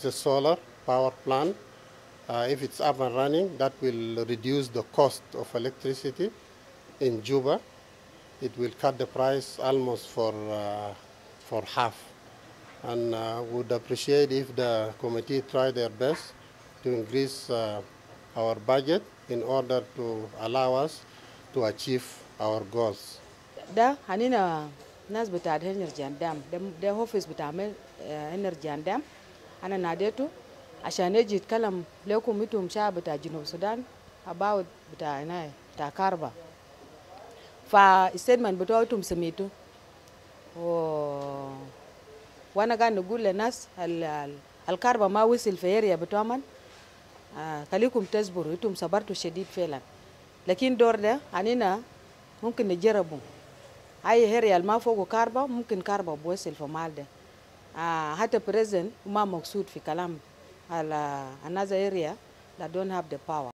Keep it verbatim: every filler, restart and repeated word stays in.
The solar power plant, uh, if it's up and running, that will reduce the cost of electricity in Juba. It will cut the price almost for, uh, for half. And, uh, would appreciate if the committee try their best to increase, uh, our budget in order to allow us to achieve our goals. Da, anina nas bita Energy and Dam, da, da office bita me, eh, Energy and Dam. Ana nadetu ashan eji atkalam lekum itum shab bita Junub Sudan about bita ina, bita karba. Fa statement bita itum semitu. Wa, wa ana gaid nugul le nas al, al, al karba ma wisil fi area bita man. Ah, kalikum tasburu, itum sabartu shadid felan. Lakin dor da, anina mumkin najarabu. Ai area al ma fogu karba, mumkin karba biwisil fi mal da. Ah, hata present, ma maksud fi kalam al, ah, another area that don't have the power.